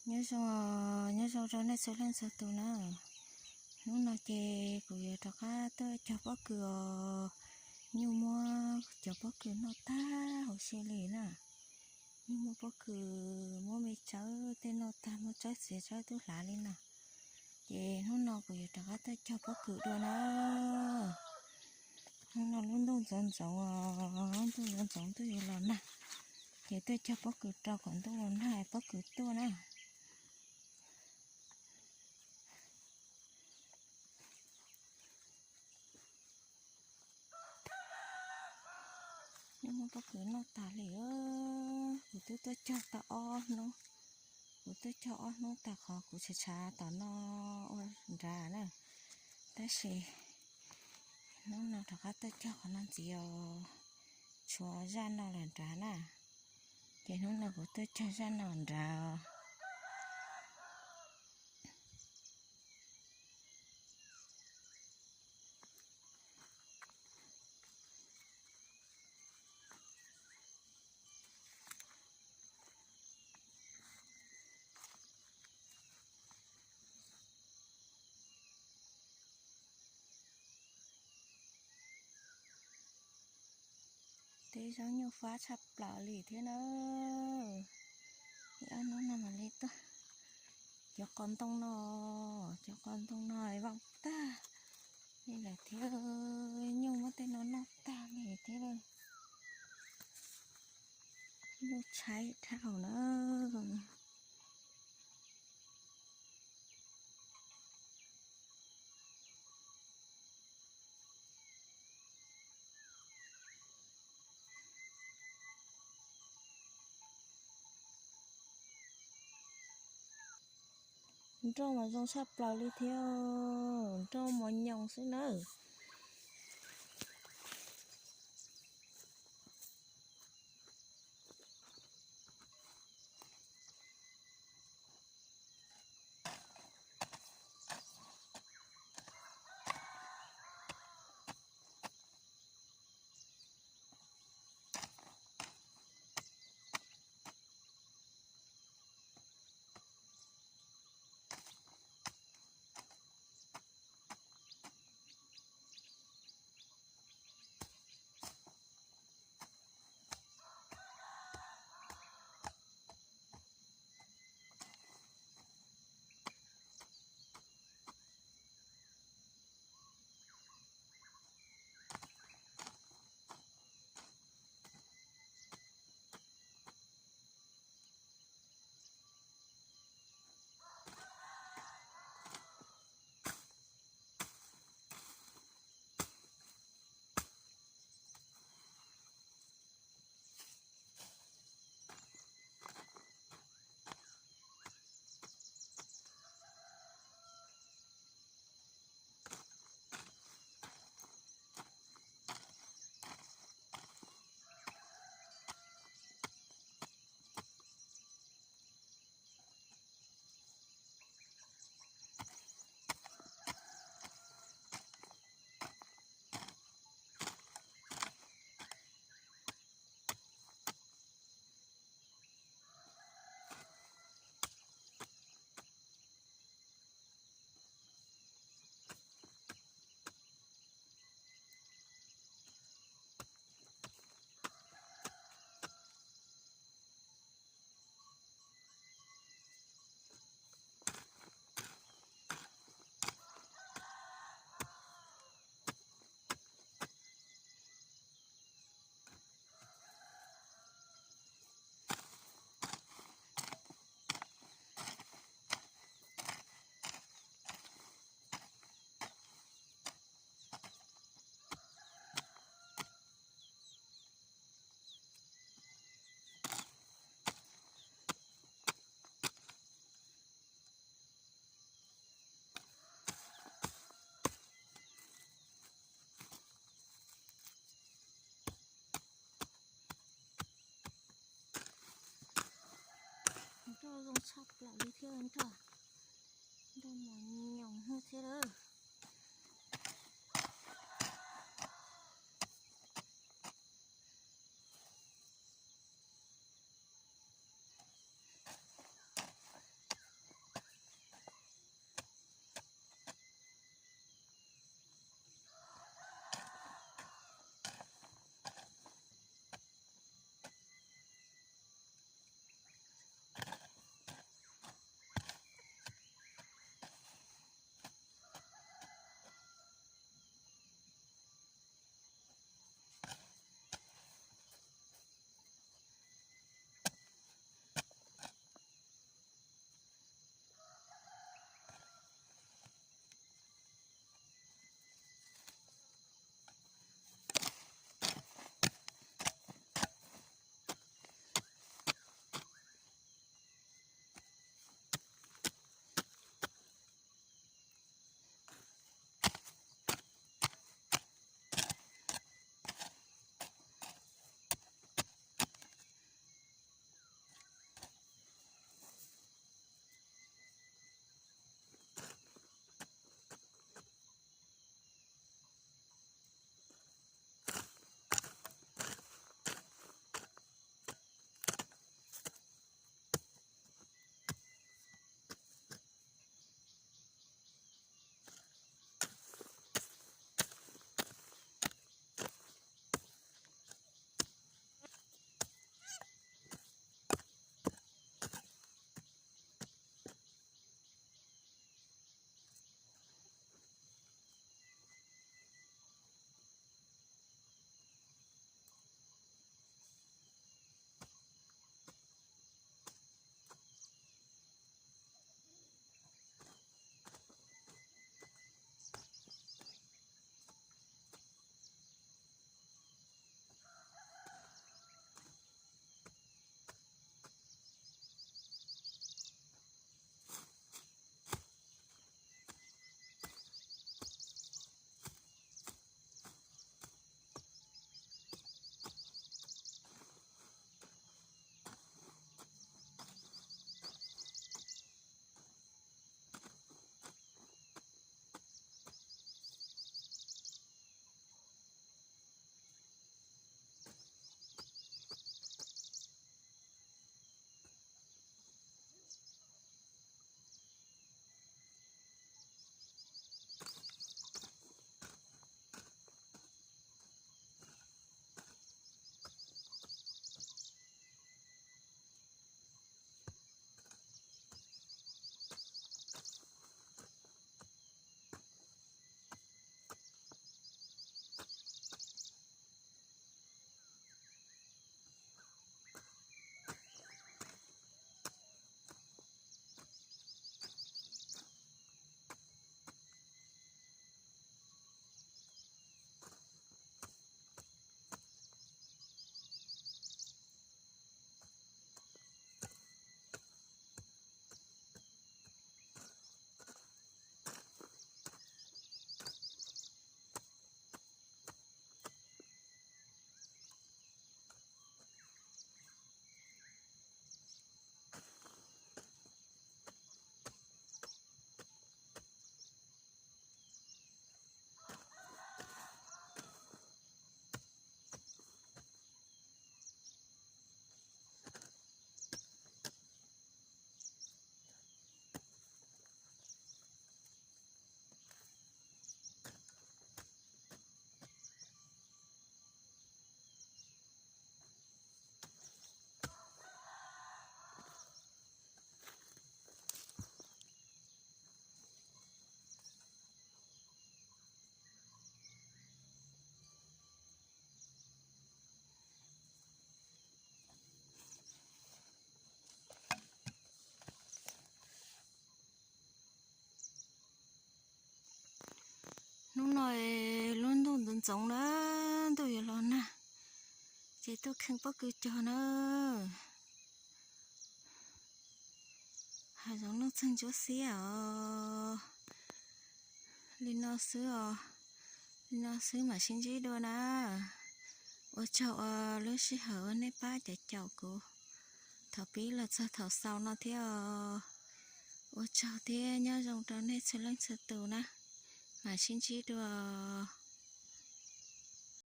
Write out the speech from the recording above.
Nyob zoo, nyob zoo rau nej txhua leej txhua tus na. Hnub no ces kuv yuav rov qab tuaj cog pob kws os. Nyuj muab cov pob kws noj tag huv si li na. Nyuj muab pob kws, muab me tsawb tej noj tag, muab tsawb txiav tsawb tub hlav li na. Ces hnub no kuv yuav rov qab tuaj cog pob kws dua na. Hnub no lub ntuj ntxoov ntxoov os, lub ntuj ntxoov ntxoov ntuj yuav los nag, ces tuaj cog pob kws rau kom ntuj los nag pob kws tuaj na. Nyuj muab pob kws noj tas li. Kuv twb tuaj cog tau ob hnub, kuv tuaj cog ob hnub tag qhov kuv tshav tshav tom no ua nrad na. Tab sis hnub no rov qab tuaj cog qhov no ntxiv os, tshuav zaj no lawm nrad na. Ces hnub no kuv tuaj cog zaj no nrad os. Tej zaub nyuj fab tshaj plaws li thiab na. Ib ob hnub no mam li tuaj. Cov qos ntoo no, cov qos ntoo no vaj tag li lawm thiab, nyuj muab tej no noj tag li thiab. Nyuj tshaib dhau na. Nroj mas zoo tshaj plaws li thiab, nroj mos nyoos xwb nawb. Nroj zoo tshaj plaws li thiab, nroj, nroj mos nyoos thiab lawm. Hnub no lub ntuj ntxoov ntxoov na, ntuj yuav los nag, ces tuaj kheej pob kws cog na. Hav zoov nuj txeeg ntsuab xiab os. Li no xwb os, li no xwb mam sib ntsib dua na. Ua tsaug lub sij hawm uas nej pab caum caum kuv thaum pib los txog thaum xaus no thiab os. Ua tsaug thiab nyob zoo rau nej txhua leej txhua tus na, mam sib ntsib dua.